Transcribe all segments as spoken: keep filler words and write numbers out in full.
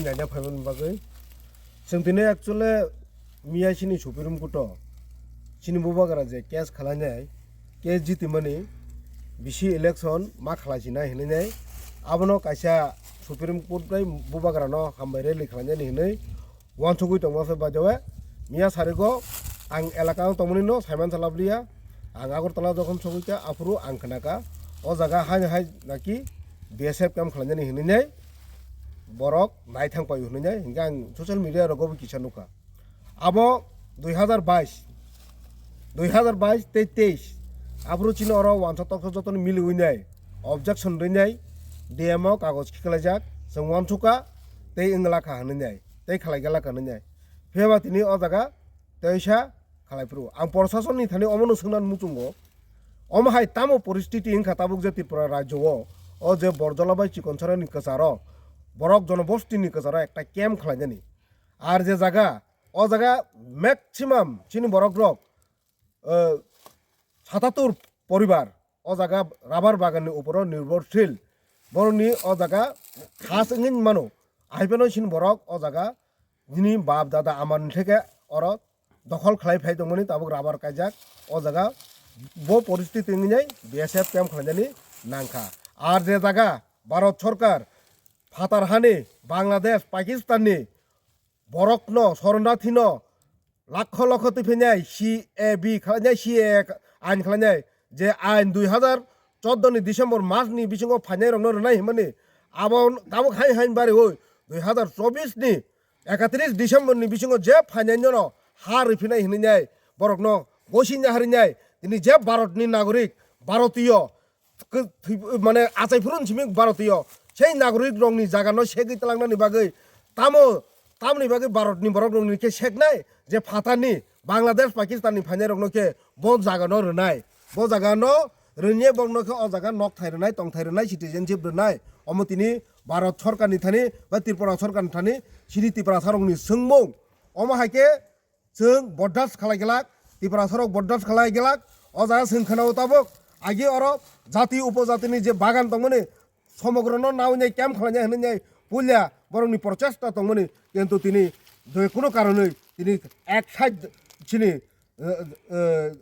Naina phaimani bagwi. Chwng tini actually miya chini Supreme Court o chini bubagra je case khwlainai, case jitimani bisi election ma khwlaisinai hinwi nai. Abono kaisa Supreme Court bai bubagrano hambai rally khwlainani hinwi uansugwi tongma se by the way. Miya sarigo ang elaka ang tongmani no saiman salabria. Ang Agartala jokhon sogwi kha aphuru ang khna kha o jaga hai hai naki B S F camp khwlainani hinwi nai. Borok naithang paio hinwi nai, hinkhe ang social media rogo bo kisa nukha. Abo dui hazar bais, dui hazar bais tei teis, aphuru chini oro wansa toksa jotoni miliwi nai, objection rwi nai, D M o kagoj khiklaijak, chwng wansukha, tei wngla kha hinwi nai, tei khalai gala kha hinwi nai. Phiya ba tini o jaga teisa khalai phuru. Ang proshasonni thani omono swngnani muchungo, omo hai tamo poristiti wngkha tabuk je Tripura rajyo o, o je Borjola bai Chikonsorani kwcharo, borok jonobostini kwcharo ekta camp khwlainani. Ar je jaga, o jaga maximum chini borok rok, eh, satatur poribar o jaga rubber bagan ni uporo nirbhorshil. Borokni o jaga khas wngwi mano. Ahaibano chini borok o jaga nini bap dada amani theke oro dokhol khlai phai tongmani tabuk rubber kaijak. O jaga bo poristiti wngwi nai B S F camp khlainani nangkha. Ar je jaga Bharat Sorkar phatar hani Bangladesh, Pakistan ni borokno, soronarthino lakho lakho twi phainai C A B khlainai, C A A ain khlainai, je ain dui hazar chordo ni December mas ni bisingo phainai rokno rwnai hinmani, abo tabuk hai hai bariwi dui hazar chobbish ni ekatris December ni bisingo je phainai nono ha rwphinai hinwi nai borokno gosi nahari nai, tini je Bharat ni nagorik, Bharatiyo, kw-, thwi-, mane achai phuru ni simi Bharotiyo sei nagorik rokni jaga no segwi twlangnani bagwi tamo, tamoni bagwi Bharat ni borok rokni khe seknai je phatar ni Bangladesh, Pakistan ni phainai rokno khe bo jaga no rwnai, bo jaga no rwngye borokno khe o jaga nokthai rwnai, tongthai rwnai, citizenship rwnai. Omo tini Bharat Sorkar ni thani ba Tripura Sorkar ni thani chini Tiprasa rokni swngmung. Omo hai khe chwng bordas khlai glak, Tiprasa rok bordas khlai glak. O jaga chwng khwnao tabuk agi oro jati upojatini je bagan tongmani somogrono nawi nai camp khlainai hinwi nai puila borokni prochesta tongmani, kintu tini je kuno karonwi tini ek side chini, eh, eh,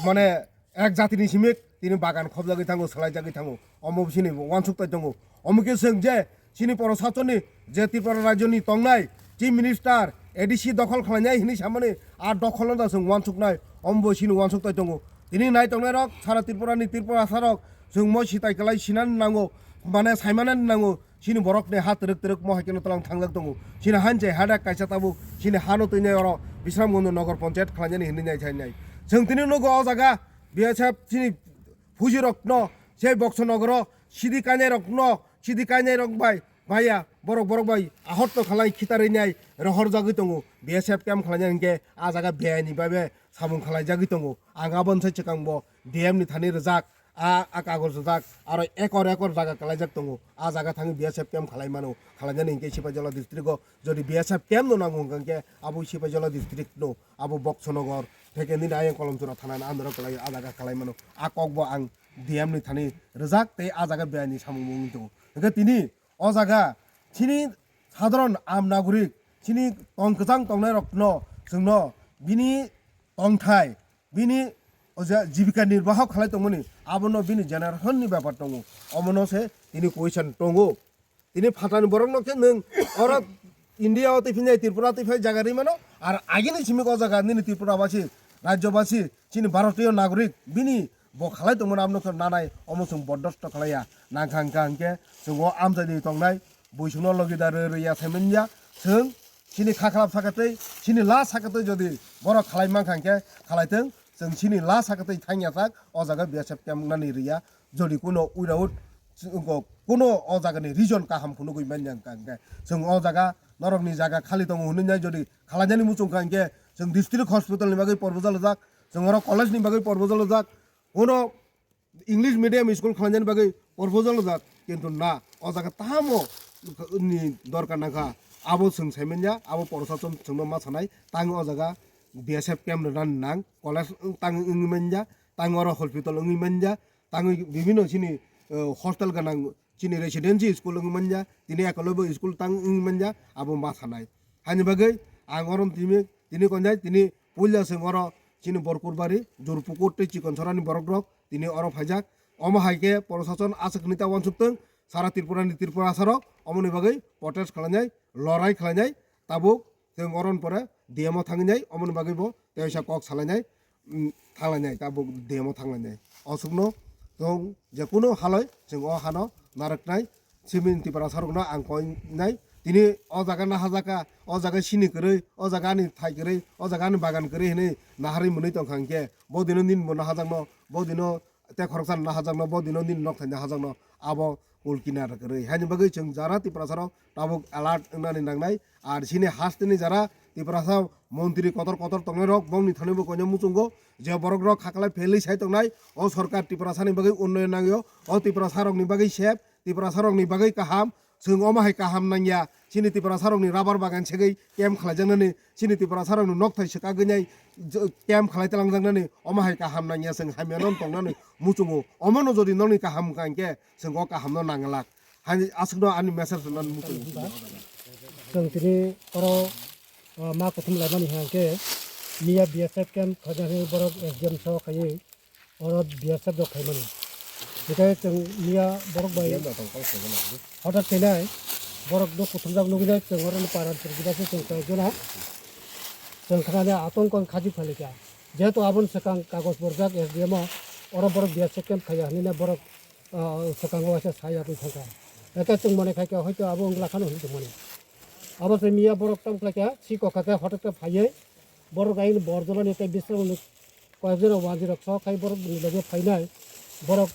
mane ek jatini simi tini bagan khobjagwi thango, swlaijagwi thango, omo chini uansuk tai tongo. Omo khe chwng je chini Poro Sachonni je Tripura rajyoni tongnai Chief Minister, A D C dokhol khlainai hinwi samani, a dokhol no da chwng uansuknai, omo bo chini uansuk tai tongo. Tini nai tongnai rok sara Tripura ni Tripura sa rok chwng mo sitai kwlai sinani nango, mane saimanani nango, chini borok ni ha twrwk twrwk mo hai kheno twlang thangjak tongo. Chini han je hadak kaisa tabuk chini hano twinai oro Bisramganj Nagar Panchayat khlainani hinwi nai sai nai. Chwng tini nugo o jaga B S F chini fuji rokno sei Boxo Nogoro sidi kainai rokno, sidi kainai rok bai, baya, borok, borok bai ahorto khalai khitarwi nai rohor jagwi tongo. B S F camp khlainai hinkhe a jaga biyani babe samung khalai jagwi tongo. Ang aboni sai chwkang bo D M ni thani rwjak, a, a kagoj rwjak, aro ekor ekor jaga kalaijak tongo. A jaga thangwi B S F camp khalai mano, khalainani hinkhe Sipaijala district o jodi B S F camp no nango hinkhe abo Sipaijala district no, abo Boxo Nogor, theke nini ayang Kolomchura thana ni under o kwlai, a jaga khalai mano. A kok bo ang D M ni thani rwjak tei a jaga biyani samung mung tongo. Hinkhe tini o jaga chini sadharon am nagorik, chini tong kwchang tongnai rokno chwngno bini tongthai, bini o je jibika nirbaho khalai tongmani, abono bini generation ni bepar tongo, omono se tini question tongo. Tini phatani borok no khe nwng oro India o twi phai Tripura twi phai jaga ri mano, ar agini simi o jaga nini Tripura basi, rajyo basi, chini Bharatiyo nagorik, bini bo khalai tongmani abono khe nanai, omo chwng bordosto khlaiya, nangkha hwnkha hinkhe chwng o amchaini tongnai, buisongno logi da rw rwya saimanya, chwng chini kha khlap sakatwi, chini la sakatwi jodi borok khalai mankha hinkhe khalai thwng, chwng chini la sakatwi thangya sak o jaga B S F camp nani rwya, jodi kuno without, kuno o jaga ni reason kaham phunugwi manya hinkha hinkhe chwng o jaga norok ni jaga khali tongo hinwi nai jodi khalainani muchung kha hinkhe chwng district hospital ni bagwi proposal rijak, chwng oro college ni bagwi proposal rijak, kuno English medium school khwlainani bagwi proposal rijak, kintu na, o jaga tamo ni dorkar nangkha, abo chwng saimanya, abo proshashan chwngno ma sanai, tang o jaga B S F camp rwnani nang, college tang wngwi manya, tang oro hospital wngwi manya, tang bibino chini, eh, hostel gwnang chini residency school wngwi manya, tini ekolobo school tang wngwi manya, abo ma sanai. Haini bagwi ang oro tini, tini konjai, tini puila chwng oro chini Borkurbari, Jurpukur tei Chikonsorani borok rok tini oro phaijak. Omo hai khe prosason aswk hwnwi ta uansuk thung, sara Tripura ni Tripurasa rok omoni bagwi protest khlainai, lorai khlainai, tabuk chwng oron pore D M o thangwi nai, omoni bagwi bo tei waisa kok salainai, mm, thanglainai, tabuk D M o thanglainai. Osukno chwng je kunu haloi chwng o hano narwknai, simi Tiprasa rokno ang koinai. Tini o jaga nahajaka, o jaga sini kwrwi, o jaga ani thai kwrwi, o jaga ani bagan kwrwi hinwi naharwi mwnwi tongkha hinkhe, bo dino nini bo nahajakno, bo dino tei khoroksa nahajakno, bo dino nini nok thaini hajakno, abo kul kinar kwrwi. Haini bagwi chwng jara Tiprasa rok tabuk alert wngnani nangnai. Ar sini hasteni jara Tiprasa montri kotor kotor tongnai rok bongni thani bo koino muchungo je borok rok khaklai phelwi sai tongnai. O sorkar Tiprasa ni bagwi unnoyon nangyo, o Tiprasa rokni bagwi sep, Tiprasa rokni bagwi kaham. Chwng omo hai kaham nangya, chini Tiprasa rokni rubber bagan segwi camp khlaijaknani, chini Tiprasa rokni nokthai swkagwi nai j-, camp khlai talangjaknani, omo hai kaham nangya, chwng hamya non tongnani muchungo. Omono jodi nokni kaham wngkha hinkhe, chwng o kahamno nanglak. Hani aswkno ani message rwnani muchungo. Chwng tini oro, o, ma kuthum laimani hwnkhe, miya B S F camp khajaknai borok S D M so khaiwi oro B S F rok khaimani. Hinkhe chwng miya borok bai hothak khainai, borok no kuthumjak nugwi nai chwng oro ni paran chwng gida se chwng kaijakna. Chwng khnani atongkon khaji phalikha. Jehetu aboni swkang kagoj borjak S D M o, oro borok B S F camp khaiya hinwi borok, ah, swkango waisa sai yagwi thangkha. Hinkhe chwng mone khaikha hoito abo wngla khano hinwi tongmani. Abo se miya borok tamo khlaikha, si kokha khe hothak khe phaiwi borok ayini borjolani tei bisrangni koyekjora wanjwi rok sok khai borok ni loge phainai. Borok,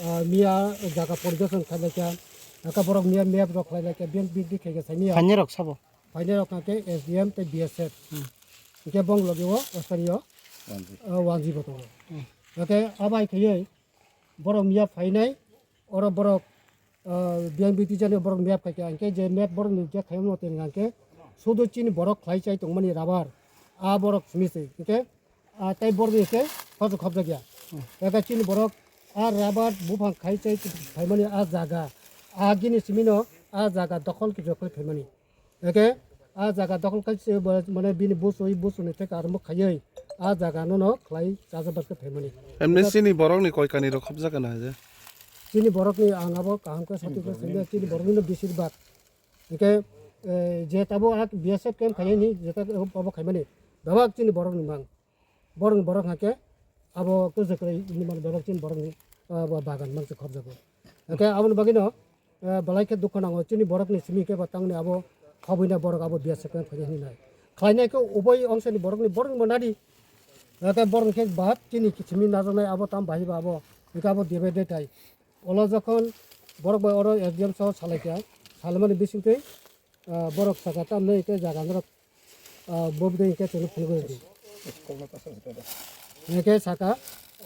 ah, miya jaga poridoson khlailaikha. Aka borok miya map rok khlailaikha, biyang biyang di khaikha saimanya. Phainai rok sabo? Phainai rok kha khe S D M tei B S F. Hmm. Hinkhe bong loge o Australia o, ah, wanjwi bo tongo. Hmm. Hinkhe abai khaiwi borok miya phainai, oro borok, ah, biyang biti jani borok map khaikha, hinkhe je map borok ni je khaimano tei hwnkhe sudu chini borok khlai chai tongmani rubber, a borok simi se, hinkhe, ah, tei borok ni hinkhe khoroksa khopjak ya. Eka chini borok a rubber buphang khai chai phaimani a jaga, a gini simino a jaga dokhol khe jokhol phaimani. Eke a jaga dokhol khai se bo mane bini busui busuni theka arumbo khaiwi a jaga no no khlai chajakbak khe phaimani. Emni chini borokni koi kani rok khobjak gana je? Chini borokni ang abo kaham khe sati khe sini chini borokni no bisir bak. Eke, eh, je tabo a B S F camp khaiyani je ta abo khaimani. Bebak chini borokni mang. Borok borok hake abo kwchwk kwrwi ni mani bebak chini borok ni, ah, bo bagan mangsi khobjago. Hake aboni bagwi no, ah, belai khe dukho nango chini borok ni simi khe bo tangni abo khobwi na borok abo B S F khe khaidi hinwi nai. Khlainai khe uboi ongsa ni borok ni borok ni bo nadi. Hake borok ni khe bahat chini simi najaknai abo tam bahai ba abo hingke abo dibe de tai. Olo jokhon borok bai oro S D M so salai kha, salmani bisingtwi, ah, borok saka tamni khe jaga norok ah, bo bwtwi hwnkhe chwngno phunugwi rwdi. Hwnkhe saka,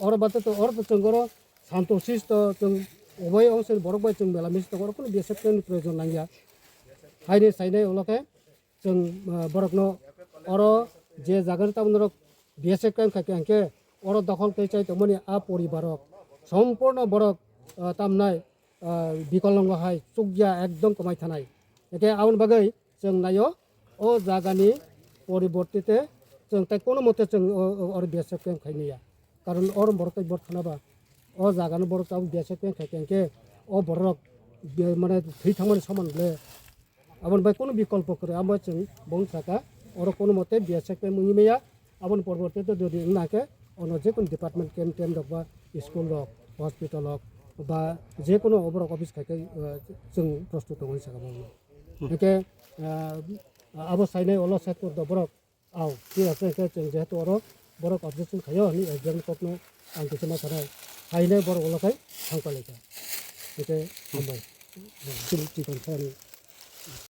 oro bato to, oro to chwng oro santo sisto chwng ubai ongse borok bai chwng mela misi tongo, oro kunu B S F ni proyojon nangya. Haini sainai ulo khe chwng, ah, borokno oro je jaga ni tabuk norok B S F khe wngkha khe hwnkhe oro dokhol khe chai tongmani a poribar rok sompurno borok, ah, tamnai, ah, bikolongo hai chukya ekdom kwmai thanai. Hwnkhe aboni bagwi chwng naio, o jagani poribortite chwng tei kono mote chwng o, o, oro B S F camp khaimaya. Karon oro borok tei borok thana ba o jagano borok tabuk B S F camp khai khe o borok be-, mane thwi thangmani soman le. Aboni bai kono bikolpo kwrwi, amo chwng bong saka oro kono mote B S F camp wngwi maya. Aboni poribortite jodi wngna khe ono jekunu department camp, camp rok ba school rok, hospital rok ba jekunu oborok office khai khe, uh, chwng prostut tongwi saka bongno. Hwnkhe, ah, abo sainai ulo side o borok, au, thik ase, hwnkhe chwng jehetu oro borok objection khaio, hwnwi S D M ni kokno ang kisa ma sanai. Sainai borok ulo khai thang pailai kha. Hwnkhe hambai. Chini chikon sani.